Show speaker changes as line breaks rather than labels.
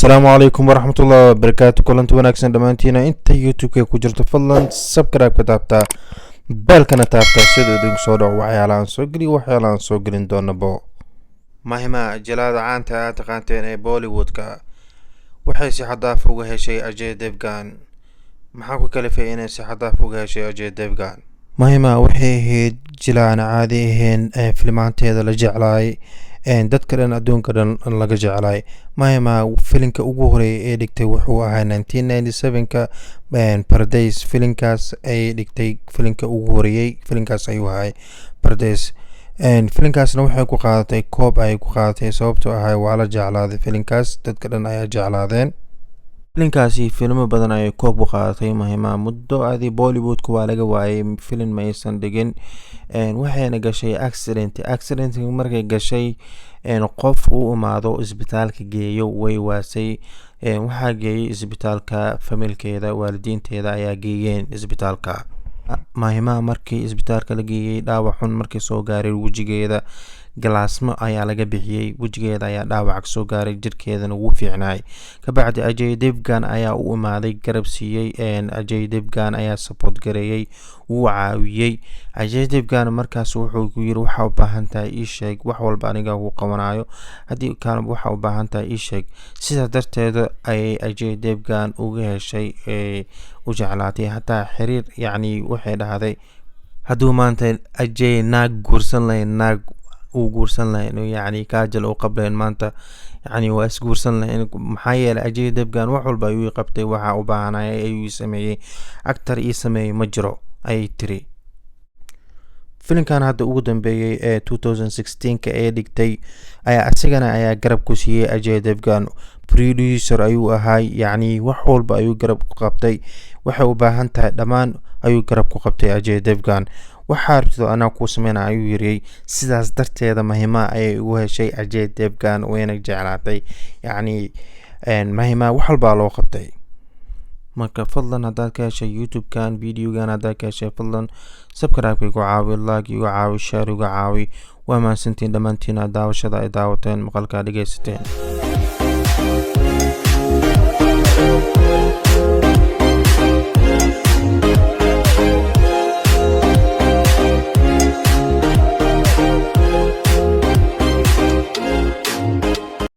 Asalaamu calaykum waraxmatullahi wabarakaatu. Kulanti wanaagsan dhammaantiina inta YouTube-ka ku jirto. Fadlan subscribe ka taabtaa, bell-kana taabtaa, sida idinku soo dhaco waxyaalahan soo geliyo, waxyaalahan soo gelin doonabo. Mahima, jalaada caanta aad taqaanteen ee Bollywood-ka, waxay si xad dhaaf uga heshay Ajay Devgan. Maxaa ku kalifay inay si xad dhaaf uga heshay Ajay Devgan? Mahima waxay ahayd jilaan caadi ahayn ee filimaanteeda la jeclaay, dadka dhan, adduunka dhan laga jeclaay. Mahima filinka ugu horeeyay ee dhigtay wuxuu ahaa 1997-ka Pardes. Filinkaas ay dhigtay, filinka ugu horeeyay filinkaas ayuu ahay Pardes. Filinkaasna waxay ku qaadatay koob ayay ku qaadatay, sababtoo ahay waa la jeclaaday filinkaas, dadka dhan ayaa jeclaadeen filinkaasi. Filmo badan ayay koob ku qaadatay Mahima. Muddo adi Bollywoodka waa laga waayay, filin ma aysan dhigin. Waxayna gashay accident. Accident markay gashay, qof u imaado isbitaalka geeyo way waasay. Waxaa geeyay isbitaalka familkeeda, waalidiinteeda ayaa geeyeen isbitaalka. Mahima markii isbitaalka la geeyey, dhaawac xun markii soo gaaray wejigeeda, galaasmo ayaa laga bixiyey, wejigeeda ayaa dhaawac kasoo gaaray, jirkeedana wuu fiicnaay. Kabacdi Ajay Devgan ayaa u imaaday, garab siiyey. Ajay Devgan ayaa support gareeyey, wuu caawiyey. Ajay Devgan markaas wuxuu ku yiri: "Waxaa u baahan tahay ii sheeg, wax walba aniga ku qabanayo. Haddii kaan waxa u baahan tahay ii sheeg." Sidaas darteeda ayay Ajay Devgan uga heshay, u jeclaatay. Hataa xiriir, yacni, waxay dhahday hadduu maanta Ajay naag guursan lahayn, naag uu guursan lahayn, yacni Kajal uu qablayn maanta, yacni waa isguursan lahayn, maxaa yeelay Ajay Devgan wax walba ayuu ii qabtay, waxa u baahanaya ayuu ii sameeyey, actor ii sameeyey ma jiro, ayay tiri. Filimkan hadda ugu dambeeyey ee 2016ka ee dhigtay ayaa asigana ayaa garab ku siiyey Ajay Devgan. Producer ayuu ahaay, yacni wax walba ayuu garab ku qabtay. Waxay u baahan tahay dhammaan ayuu garab ku qabtay Ajay Devgan. "Waxaa rabtid anaa kuu sameyna," ayuu yiri. Sidaas darteeda Mahima ayay ugu heshay Ajay Devgan, wayna jeclaatay. Yacni Mahima wax walbaa loo qabtay. Marka fadlan haddaad ka heshay YouTube-kan, videogan haddaad ka heshay, fadlan subscribe igu caawi, like igu caawi, share igu caawi. Waa mahadsantiin dhammaantiin daawashada ay daawateen, maqalkaa dhegeysateen.